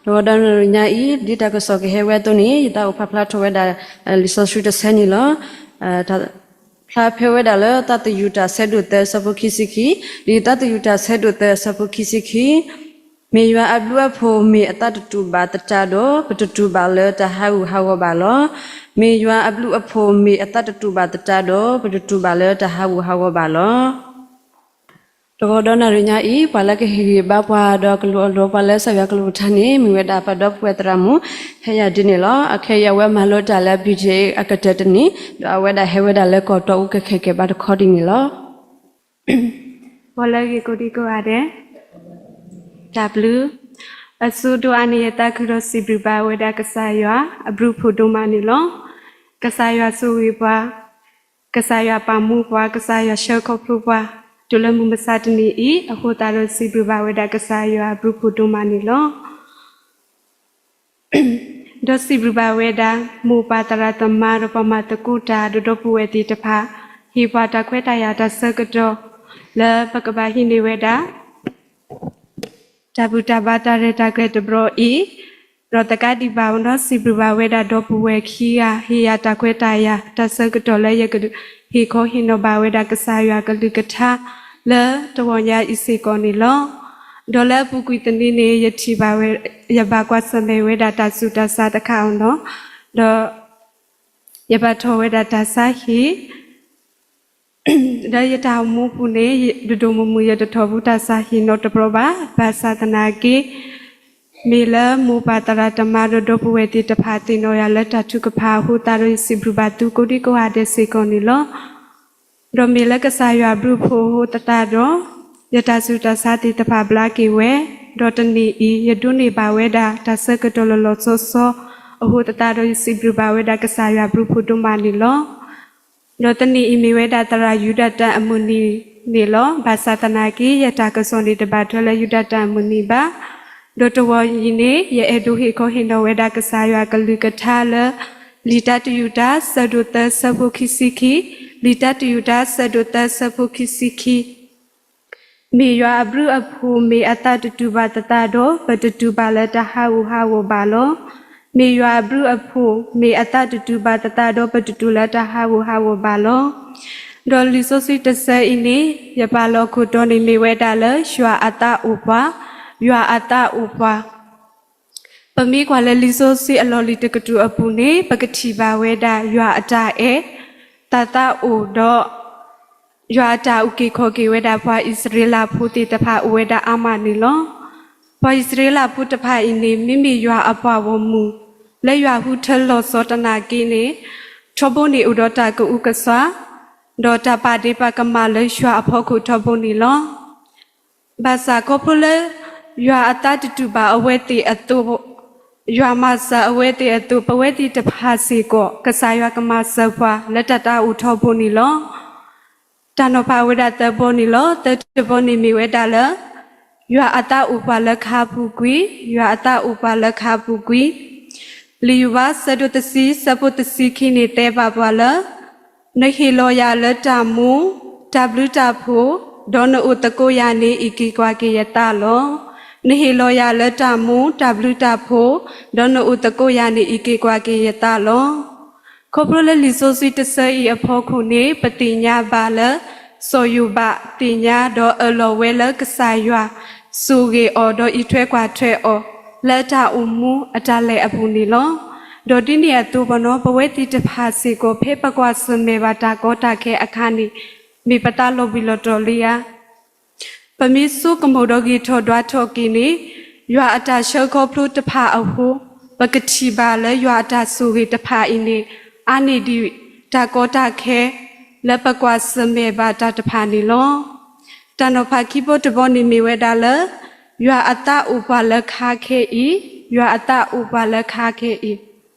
တဂီၤဒီးနၤရံၣ်ညါအံၤ ဒ်တၢ်ကစီၣ်ကဟဲဝဲအသိးန့ၣ် ယသးအိၣ်ဖးဖျါထီၣ်ဝဲဒၣ် လံာ်စီဆှံတဆၢန့ၣ်လီၤ. ဖျါဖဲဝဲဒၣ်လၢသးသယုၢ်တၢ်ဆၢဒိၣ်သၢ ဆၢဖိခံဆံခံ, ဒ်သးသယုၢ်တၢ်ဆၢဒိၣ်သၢ ဆၢဖိခံဆံခံ, မ့ၢ်ယွၤအဘျုးအဖှိၣ်မ့ၢ်အသးတတူာ်ဘၣ်သတးဒီး ပတတူၢ်ဘၣ်လၢတၢ်ဟးဂူာ်ဟးဂီၤဘၣ်လီၤ. မ့ၢ်ယွၤအဘျုးအဖှိၣ်မ့ၢ်အသးတတူာ်ဘၣ်သတးဒီး ပတတူၢ်ဘၣ်လၢတၢ်ဟးဂူာ်ဟးဂီၤဘၣ်လီၤ. တဂီၤဒီးနၤရံၣ်ညါအံၤ ပှၤလၢကဟ့ၣ်ဂံၢ်ဘါပှၤဒီးကလိၣ်အလိၤပှၤလၢကစၢ်ယွၤကလုၢ်ကထါန့ၣ် မ့ၢ်ဝဲဒၣ်ပှၤဒီပုၢ်ဝဲၢ်သရၣ်မုၣ် ဟဲယၤဒ်န့ၣ်လီၤ. အခဲအံၤအဝဲမၤလိတၢ်လၢ ဘံၣ်ထ့ၣ် အကတၢၢ်တနံၣ် ဒီးအဝဲဒၣ်ဟဲဝဲဒၣ်လၢကီၢ်တီအူကခဲၣ်ကဲဘါတခီဒ်န့ၣ်လီၤ. ပှၤလၢအဂ့ၤကိးဒံကိးဂၤဒဲး, တၢ်ဘျုး, အစိဒိၣ်အါန့ၢ်ယသးခုဒီးစံးဘျုးဘၣ်ဝဲဒၣ်ကစၢ်ယွၤ အဘျုးအဖှိၣ်ဒိၣ်မးန့ၣ်လီၤ. ကစၢ်ယွၤဆိၣ်ဂ့ၤပှၤ, ကစၢ်ယွၤပာ်မူပှၤ, ကစၢ်ယွၤဆှၢခီဖျိပှၤ တုၤလၢမုၢ်မဆါတနံၤအံၤ အဃိသတးဒီးစံးဘျုးဘၣ်ဝဲဒၣ်ကစၢ်ယွၤအဘျုးအဖှိၣ်ဒိၣ်မးန့ၣ်လီၤ. ဒီးစံးဘျုးဘၣ်ဝဲဒၣ် မိၢ်ပၢ်သရၣ်သမါဒီးပှၤမၤသကိးတၢ်ဒီးဒီပုၢ်ဝဲၢ်သ့ၣ်တဖၣ် ဟ့ၣ်ပှၤတၢ်ခွဲးတၢ်ယာ်တၢ်ဆၢကတီၢ် လၢပကဘၣ်ဟံးန့ၢ်ဝဲဒၣ် တၢ်ဘူၣ်တၢ်ဘါတၢ်ရဲၣ်တၢ်ကျဲၤတဘျီအံၤ, ဒီးသကးဒံးဘၣ်ဝဲဒီးစံးဘျုးဘၣ်ဝဲဒၣ်ဒီပုၢ်ဝဲၢ်ခံဂၤ ဟ့ၣ်ယၤတၢ်ခွဲးတၢ်ယာ် တၢ်ဆၢကတီၢ်လၢယကဟ့ၣ်ခီဟ့ၣ်နီၤဘၣ်ဝဲဒၣ်ကစၢ်ယွၤကလုၢ်ကထါ လၢတဂီၤညါအံၤစ့ၢ်ကီးန့ၣ်လီၤ. ဒီးလၢအပူၤကွံာ်သန့န့ၣ် ယထံၣ်ဘၣ်ဝဲ ယဘၣ်ကွၢ်ဆၢၣ်မဲာ်ဝဲဒၣ်တၢ်ဆူးတၢ်ဆါတခါအံၤနီၤ, ဒီး ယဘၣ်ထီၣ်ဝဲဒၣ်တၢ်ဆါဟံၣ် လၢယတၢ်အိၣ်မူပူၤန့ၣ် ဒိၣ်ဒိၣ်မုၢ်မုၢ် ယတထီၣ်ဘူးတၢ်ဆါဟံၣ်နီတဘျီဘၣ်. ဘၣ်ဆၣ်သနာ်က့ မ့ၢ်လၢမိၢ်ပၢ်သရၣ်သမါဒီးဒီပုၢ်ဝဲၢ်သ့ၣ်တဖၣ်သ့ၣ်နီၣ်ယၤလၢတၢ်ထုကဖၣ်အဃိသတးဒီး ယစံးဘျုးဘၣ်သုကိးဒံကိးဂၤဒဲးစ့ၢ်ကီးန့ၣ်လီၤ. ဒီးမ့ၢ်လၢကစၢ်ယွၤဘျုးဖှိၣ်အဃိသတးဒီး ယတၢ်ဆူးတၢ်ဆါသ့ၣ်တဖၣ်ဘျါက့ၤဝဲ, ဒီးတနံၤအံၤ ယဒိးန့ၢ်ဘၣ်ဝဲဒၣ်တၢ်ဆၢကတီၢ်လီၤလီၤဆီဆီ အဃိသတးဒီး ယစံးဘျုးဘၣ်ဝဲဒၣ်ကစၢ်ယွၤဘျုးဖှိၣ်ဒိၣ်မးန့ၣ်လီၤ. ဒီးတနံၤအံၤမ့ၢ်ဝဲဒၣ်သရၣ်ယူဒၤတၢ်အမုၢ်နံၤန့ၣ်လီၤ. ဘၣ်ဆၣ်သနာ်က့ ယတၢ်ကစီၣ်န့ၣ်တဘၣ်ထွဲလၢယူဒၤတၢ်အမုၢ်နံၤဘၣ်. ဒီးတဂီၤအံၤန့ၣ် ယအဲၣ်ဒိးဟ့ၣ်ခီဟ့ၣ်နီၤဝဲဒၣ်ကစၢ်ယွၤကလုၢ်ကထါလၢ လံာ်တၢ်တယူာ်တၢ် ဆၢဒိၣ်သၢ ဆၢဖိခံဆံခံ, လံာ်တၢ်တယူာ်တၢ် ဆၢဒိၣ်သၢ ဆၢဖိခံဆံခံ မ့ၢ်ယွၤအဘျုးအဖှိၣ်မ့ၢ်အသးတတူာ်ဘၣ်သတးဒီး ပတတူာ်ဘၣ်လၢတၢ်ဟးဂူာ်ဟးဂီၤဘၣ်လီၤ. မ့ၢ်ယွၤအဘျုးအဖှိၣ်မ့ၢ်အသးတတူာ်ဘၣ်သတးဒီး ပတတူာ်လၢတၢ်ဟးဂူာ်ဟးဂီၤဘၣ်လီၤ. ဒီးလံာ်စီဆှံတဆၢအံၤန့ၣ် ယပာ်လီၤခိၣ်တီန့ၣ်မ့ၢ်ဝဲဒၣ်လၢ ယွၤအသးအိၣ်ပှၤ, ယွၤအသးအိၣ်ပှၤ ပမ့ၢ်ကွၢ်လၢလံာ်စီဆှံအလီၢ်လံၤတကတြူၢ်အပူၤန့ၣ် ပကထံၣ်ဘၣ်ဝဲဒၣ်ယွၤအတၢ်အဲၣ်, တၢ်သးအိၣ်ဒီး ယွၤအတၢ်အုၣ်က့ၤခီၣ်က့ၤဝဲဒၣ်ပှၤအံၣ်စရ့လးဖိသ့ၣ်တဖၣ်အိၣ်ဝဲဒၣ်အါမးန့ၣ်လီၤ. ပှၤအံၣ်စရ့လးဖိတဖၣ်အံၤန့ၣ် မ့မ့ၢ်ယွၤအပှၤဂီၢ်မုၢ် လၢယွၤဟူထၢလီၤစီၤတနာ်က့န့ၣ် ထီဘိန့ၣ်အိၣ်ဒီးတၢ်ကအုကစွါ ဒီးတၢ်ပာ်ဒ့ပာ်ကမၣ်လၢယွၤအဖီခိၣ်ထီဘိန့ၣ်လီၤ. ဘၣ်ဆၣ်ခီဖျိလၢ ယွၤအသးတတူာ်ဘၣ်အဝဲသ့ၣ်အသိး, ယွၤမၤစၢၤအဝဲသ့ၣ်အသိး ပဝဲသ့ၣ်တဖၣ်စ့ၢ်ကီး ကစၢ်ယွၤကမၤစၢၤပှၤလၢတၢ်သးအိၣ်ထီဘိန့ၣ်လီၤ. တၢ်နီၤဖးဝဲဒၣ်သၢဘီန့ၣ်လီၤ. သၢဘီန့ၣ်မ့ၢ်ဝဲဒၣ်လၢ ယွၤအသးအိၣ်ပှၤလၢခါပူၤကွံာ်, ယွၤအသးအိၣ်ပှၤလၢခါပူၤကွံာ်. လံာ်ယိၤဘး ဆၢဒိၣ်တဆံ ဆၢဖိတဆံခံန့ၣ်တဲဘၣ်ပှၤလၢ နဟ့ၣ်လီၤယၤလၢတၢ်မူ, တၢ်ဘျုးတၢ်ဖှိၣ်, ဒီးနအိၣ်သကိးယၤန့ၣ် အံးက့ၤကွၢ်က့ၤယသးလီၤ. နဟ့ၣ်လီၤယၤလၢတၢ်မူ, တၢ်ဘျုးတၢ်ဖှိၣ်, ဒီးနအိၣ်သကိးယၤန့ၣ် အံးက့ၤကွၢ်က့ၤယသးလီၤ. ခီဖျိလၢလံာ်စီဆှံတဆၢအံၤအဖီခိၣ်န့ၣ် ပသ့ၣ်ညါဘၣ်လၢ စီၤယိၤဘးသ့ၣ်ညါဒီးအၢၣ်လီၤဝဲလၢကစၢ်ယွၤ ဆိၣ်ဂ့ၤအီၤဒီးအံးထွဲကွၢ်ထွဲအီၤ လၢတၢ်အိၣ်မူအတၢ်လဲၤအပူၤန့ၣ်လီၤ. ဒီးဒ်န့ၣ်အသိးပနီၤ ပဝဲသ့ၣ်တဖၣ်စ့ၢ်ကီး ဖဲပကွၢ်ဆၢၣ်မဲာ်ဘၣ်တၢ်ကီတၢ်ခဲအခါန့ၣ် မ့ၢ်ပသးလီၤဘှံးလီၤတီၤလံဧါ. ပမ့ၢ်ဆိကမိၣ်ဒီးဂ့ၤထီၣ်ဒွးထီၣ်က့ၤန့ၣ် ယွၤအတၢ်ဆှၢခီဖျိတဖၣ်အဃိ ပကထံၣ်ဘၣ်လၢယွၤအတၢ်ဆိၣ်ဂ့ၤတဖၣ်အံၤန့ၣ် အါန့ၢ်ဒံးတၢ်ကီတၢ်ခဲ လၢပကွၢ်ဆၢၣ်မဲာ်ဘၣ်တၢ်တဖၣ်န့ၣ်လီၤ. တၢ်နီၤဖးခံဘီတဘီန့ၣ်မ့ၢ်ဝဲဒၣ်လၢ ယွၤအသးအိၣ်ပှၤလၢခါခဲအံၤ, ယွၤအသးအိၣ်ပှၤလၢခါခဲအံၤ,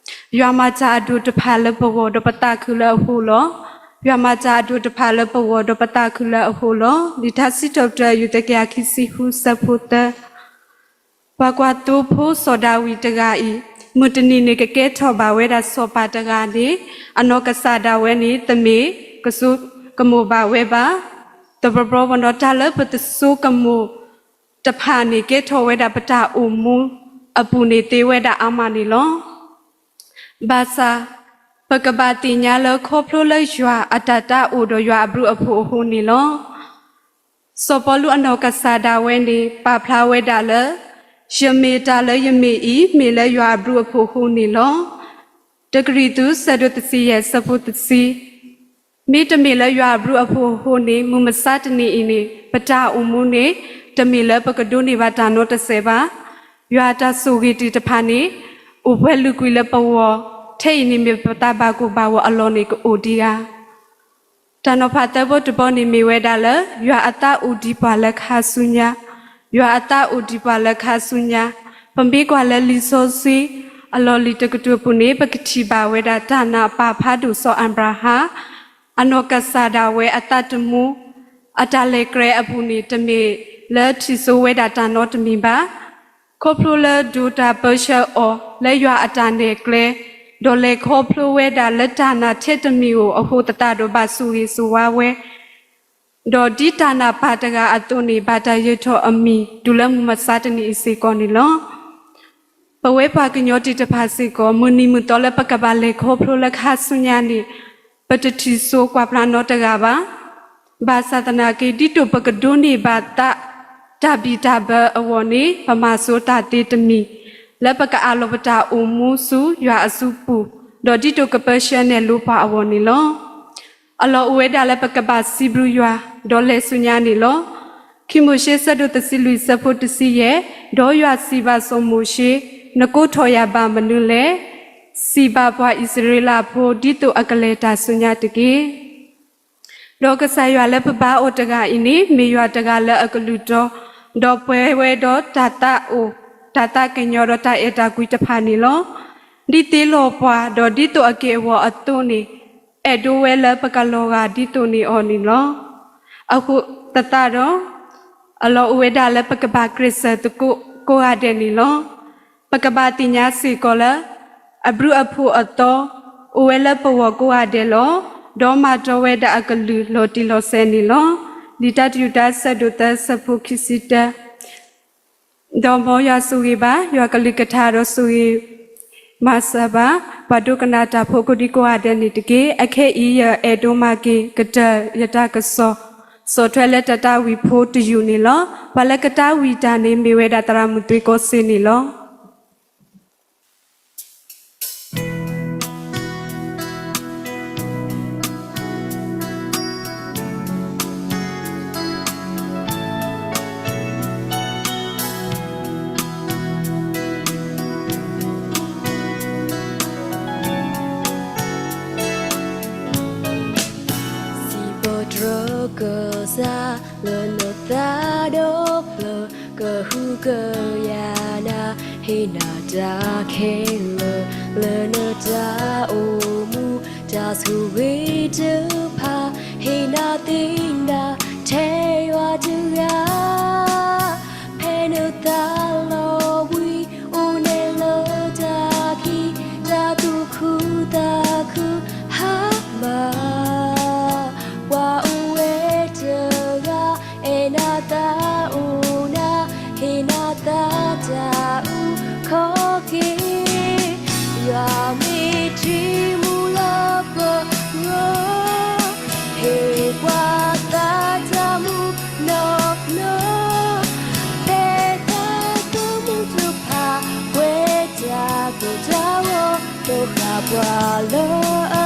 ယွၤမၤတၢ်အဒိၣ်တဖၣ်လၢပဂီၢ်ဒီးပသးခုလၢအဃိလီၤ. ယွၤမၤတၢ်အဒိၣ်တဖၣ်လၢပဂီၢ်ဒီးပသးခုလၢအဃိလီၤ. လံာ်ထါစံးထီၣ်ပတြၢၤ ယူၢ်တကယၤခံဆံဃု ဆၢဖိသၢ ပှၤကွၢ်သိဖိစီၤဒၤဝံးတဂၤအံၤ မုၢ်တနံၤန့ၣ်ကကဲထီၣ်ဘၣ်ဝဲဒၣ်စီၤပၤတဂၤန့ၣ် အနီၢ်ကစၢ်ဒၣ်ဝဲန့ၣ် တမ့ၢ်ကဆိကမိၣ်ဘၣ်ဝဲဘၣ်. တဘျီဘျီပနီၤ တၢ်လၢပတဆိကမိၣ်တဖၣ်န့ၣ် ကဲထီၣ်ဝဲဒၣ်ပတၢ်အိၣ်မူ အပူၤန့ၣ်သ့ဝဲဒၣ်အါမးန့ၣ်လီၤ. ဘၣ်ဆၣ် ပကဘၣ်သ့ၣ်ညါလၢခီဖျိလၢယွၤအတၢ်သးအိၣ်ဒီးယွၤအဘျုးအဖှိၣ်အဃိန့ၣ်လီၤ. စီၤပီလူးအနီၢ်ကစၢ်ဒၣ်ဝဲန့ၣ် ပာ်ဖျါဝဲဒၣ်လၢ ယမ့ၢ်တၢ်လၢယမ့ၢ်အံၤ မ့ၢ်လၢယွၤအဘျုးအဖှိၣ်အဃိန့ၣ်လီၤ. တကရံၣ်သူး ဆၢဒိၣ်တဆံယဲၢ် ဆၢဖိတဆံ မ့တမ့ၢ်လၢယွၤအဘျုးအဖှိၣ်အဃိန့ၣ် မုၢ်မဆါတနံၤအံၤန့ၣ် ပတၢ်အိၣ်မူန့ၣ် တမ့ၢ်လၢပကဒိးန့ၢ်ဘၣ်တၢ်နီတစဲးဘၣ်. ယွၤအတၢ်ဆိၣ်ဂ့ၤသ့ၣ်တဖၣ်န့ၣ် အိၣ်ပှဲၤလုာ်ကွံာ်လၢပဂီၢ်, ထဲအံၤန့ၣ်မ့ၢ်ပသးဘၣ်ကိၢ်ဘၣ်ဂီၤအလီၢ်န့ၣ်ကအိၣ်ဒံးဧါ. တၢ်နီၤဖးသၢဘီတဘီန့ၣ်မ့ၢ်ဝဲဒၣ်လၢ ယွၤအသးအိၣ်ဒံးပှၤလၢခါဆူညါ, ယွၤအသးအိၣ်ဒံးပှၤလၢခါဆူညါ. ပမ့ၢ်ကွၢ်လၢလံာ်စီဆှံ အလီၢ်လံၤတကတြူၢ်ပူၤန့ၣ် ပကထံၣ်ဘၣ်ဝဲဒၣ်တၢ်နာ်ပာ်ဖျါဒိၣ်စီၤအၤဘြၤဟၣ် အနီၢ်ကစၢ်ဒၣ်ဝဲအသးသမူ အတၢ်လဲၤကျဲအပူၤန့ၣ် တမ့ၢ်လၢထံၣ်စိဝဲဒၣ်တၢ်နီတမံၤဘၣ်. ခီဖျိလၢဒိၣ်တၢ်ပၢဆှၢအီၤလၢယွၤအတၢ်နဲၣ်ကျဲ, ဒီးလဲၤခီဖျိဝဲဒၣ်လၢတၢ်နာ်ထဲတမံၤဧိၤအဃိသတးဒီးဘၣ်ဆိၣ်ဂ့ၤဆိၣ်ဝါဝဲ ဒီးဒ်တၢ်နာ်ပၢ်တဂၤအသိးန့ၣ် ဘၣ်တၢ်ယၢၤထီၣ်အမံၤတုၤလၢမုၢ်မဆါတနံၤအံၤစ့ၢ်ကီးန့ၣ်လီၤ. ပဝဲပှၤကညီသ့ၣ်တဖၣ်စ့ၢ်ကီး မုၢ်နံၤမုၢ်သီလၢပကဘၣ်လဲၤခီဖျိလၢခါဆူညါန့ၣ် ပတထံၣ်စိကွၢ်ဖျါနီတဂၤဘၣ်. ဘၣ်ဆၣ်သနာ်က့ ဒ်သိးပကဒိးန့ၢ်ဘၣ်သး တၢ်ဘံၣ်တၢ်ဘၢအဂီၢ်န့ၣ် ပမၤစိတၢ်သ့တမံၤ လၢပကအးလီၤပတၢ်အိၣ်မူဆူယွၤအစုပူၤ, ဒီးဒ်သိးကပၢဆှၢနဲၣ်လိပှၤအဂီၢ်န့ၣ်လီၤ. အလီၢ်အိၣ်ဝဲဒၣ်လၢပကဘၣ်စံးဘျုးယွၤ ဒီးလဲၤဆူညါန့ၣ်လီၤ. ခံမိၤၡ့ ဆၢဒိၣ်တဆံလွံၢ် ဆၢဖိတဆံယဲၢ်, ဒီးယွၤစံးဘၣ်စီၤမိၤၡ့, နကိးထီၣ်ယၤဘၣ်မနုၤလဲၣ်. စံးဘၣ်ပှၤအံၣ်စရ့လးဖိ ဒ်သိးအကလဲၤတၢ်ဆူညါတက့ၢ်. ဒီးကစၢ်ယွၤလၢပဘါအီၤတဂၤအံၤန့ၣ် မ့ၢ်ယွၤတဂၤလၢအကလုၢ်တီ, ဒီးပှဲၤဝဲဒီးတၢ်သးအိၣ်, တၢ်သးကညီၤဒီးတၢ်အဲၣ်တၢ်ကွံတဖၣ်န့ၣ်လီၤ. ဒ်သ့လီၤပှၤ ဒီးဒ်သိးအက့ၢ်အဂီၤအသိးန့ၣ် အဲၣ်ဒိးဝဲလၢပကလီၤဂာ်ဒ်သိးန့ၣ်အီၤန့ၣ်လီၤ. အဃိသတးဒီး အလီၢ်အိၣ်ဝဲဒၣ်လၢပကဘၣ်ကျဲးစၢးသကိးကိးဂၤဒဲးန့ၣ်လီၤ. ပကဘၣ်သ့ၣ်ညါစ့ၢ်ကီးလၢ အဘျုးအဖှိၣ်အသီ အိၣ်ဝဲလၢပဂီၢ်ကိးဂၤဒဲးလီၤ. ဒီးမၤတီဝဲဒၣ်အကလုၢ်လီၤတံၢ်လီၤဆဲးန့ၣ်လီၤ. လံာ်တၢ်တယူးတၢ် ဆၢဒိၣ်သၢ ဆၢဖိခံဆံတၢ ဒီးမ်ယွၤဆိၣ်ဂ့ၤဘၣ် ယွၤကလုၢ်ကထါဒီးဆိၣ်ဂ့ၤ မၤစၢၤဘၣ် ပှၤဒိကနၣ်တၢ်ဖိကိးဒံကိးဂၤဒဲးန့ၣ်တက့ၢ်. အခဲအံၤယအဲၣ်ဒိးမၤက့ၤကတၢၢ်ယတၢ်ကစီၣ် ဆီၣ်ထွဲလၢတၢ်သးဝံၣ်ဖိတယုၢ်န့ၣ်လီၤ. ပှၤလၢကသးဝံၣ်တၢ်န့ၣ် မ့ၢ်ဝဲဒၣ်သရၣ်မုၣ်သွ့ကီစ့န့ၣ်လီၤ. စံးဘီတြီကစၢ် လၢနသးဒီဖျၢၣ် ကဟုကယာ်နၤ ဟ့ၣ်နၤတၢ်ခဲလၢာ် လၢနတၢ်အိၣ်မူ တၢ်ဆိၣ်ဂ့ၤတဖၣ် ဟ့ၣ်နၤသ့နၤ ထဲယွၤတဂၤ ဖဲနသးလီၤဝံၤ အိၣ်နဲၣ်လၢတၢ်ခံး တၢ်သူၣ်ခုသးခု ဟါမၢ် ပှၤအိၣ်ဝဲတဂၤ အဲၣ်နၤသးအိၣ်နၤ ဟ့ၣ်နၤသးတၢ်အုၣ်ခီၣ်က့ၤ ယွၤမ့ၢ်ထံမူလၢပဂီၢ် ဟ့ၣ်ပှၤသးတၢ်မူနီၢ်နီၢ် ဖဲသးသမူတဖၣ် ပှဲၤတၢ်ကိၢ်တၢ်ဂီၤ သိၣ်ဃာ်ပှၤလၢအ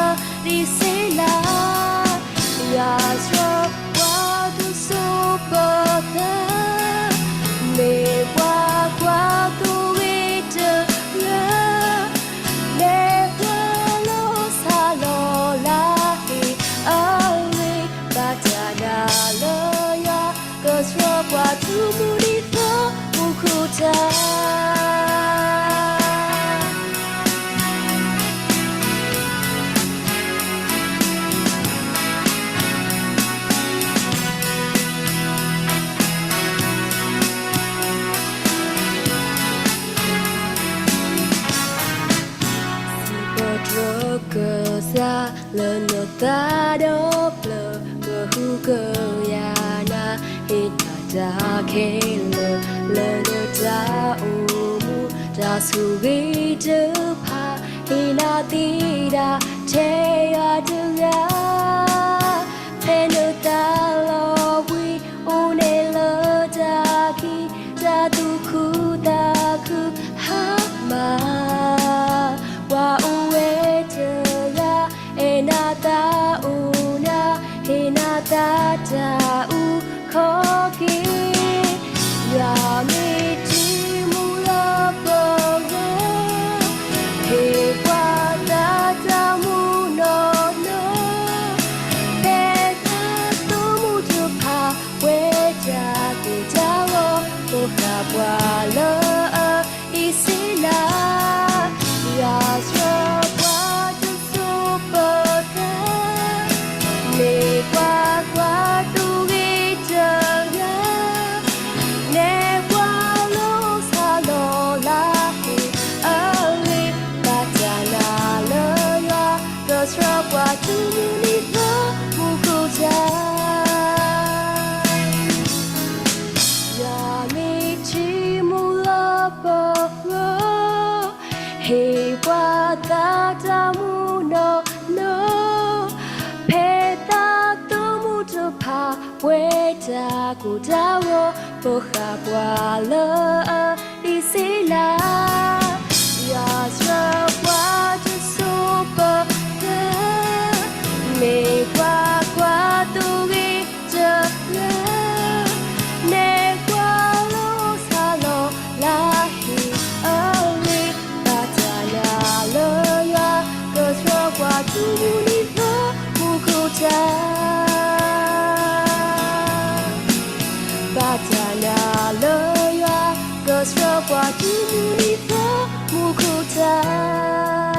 ဒံးစ့လး ယွၤဆှၢပှၤဒိၣ်စိပသး မ့ၢ်ပှၤကွၢ်သိၣ်ဂ့ၤတဂၤ မ့ၢ်ပှၤလီၤဆၣ်လီၤလး ဟ့ၣ်အဂ့ၤ ဘၣ်တၢ်နာ်လၢယွၤ ကဆှၢပှၤတုၤမုၢ်နံၤသီ မူခိၣ်တၢ် စံးဘီတြီကစၢ် လၢနသးဒီဖျၢၣ် ကဟုကယာ်နၤ ဟ့ၣ်နၤတၢ်ခဲလၢာ် လၢနတၢ်အိၣ်မူ တၢ် တၢ်ဆိၣ်ဂ့ၤတဖၣ် ဟ့ၣ်နၤသ့ဒၣ်ထဲယၤတဂၤ, ဖဲနတၢ်လီၤဘှံးအိၣ်န့ၣ်လၢတၢ်ခံး တၢ်သူၣ်ခုသးခုဟါမၢ်, ပှၤအိၣ်ဝဲတဂၤ အဲၣ်နၤသးအိၣ်နၤ, ဟ့ၣ်နၤသးတၢ်အုၣ်ခီၣ်က့ၤ, ယွၤမ့ၢ်တံၤမူလၢပဂီၢ်, ဟ့ၣ်ပှၤသးတၢ်မူနီၢ်နီၢ်, ဖဲသးသမူတဖၣ် ပှဲၤတၢ်ကိၢ်တၢ်ဂီၤ ပဃၣ်ပှၤလၢအအံၣ်စရ့လး, ယွၤဆှၢပှၤတစိၤပသး, မ့ၢ်ပှၤကွၢ်သိဂ့ၤတဂၤ, နဲပှၤလိၤဆးလီၤလၢဟံၣ်အဂ့ၢ်, ဘၣ်တၢ်နာ်လၢယွၤ ကဆှၢပှၤတုၤမုၢ်နံၤလၢမူခိၣ်တၢ် ယွၤမ့ၢ်တံၤမူလၢပဂီၢ်, ဟ့ၣ်ပှၤသးတၢ်မူနီၢ်နီၢ်, ဖဲသးသမူတဖၣ် ပှဲၤတၢ်ကိၢ်တၢ်ဂီၤ ပဃၣ်ပှၤလၢအအံၣ်စရ့လး, ယွၤဆှၢပှၤတစိၤပသး, မ့ၢ်ပှၤကွၢ်သိဂ့ၤတဂၤ, နဲပှၤလိၤဆးလီၤလၢဟံၣ်အဂ့ၢ်, ဘၣ်တၢ်နာ်လၢယွၤ ကဆှၢပှၤတုၤမုၢ်နံၤလၢမူခိၣ်တၢ်, ဘၣ်တၢ်နာ်လၢယွၤ ကဆှၢပှၤတုၤမုၢ်နံၤလၢမူခိၣ်တၢ်.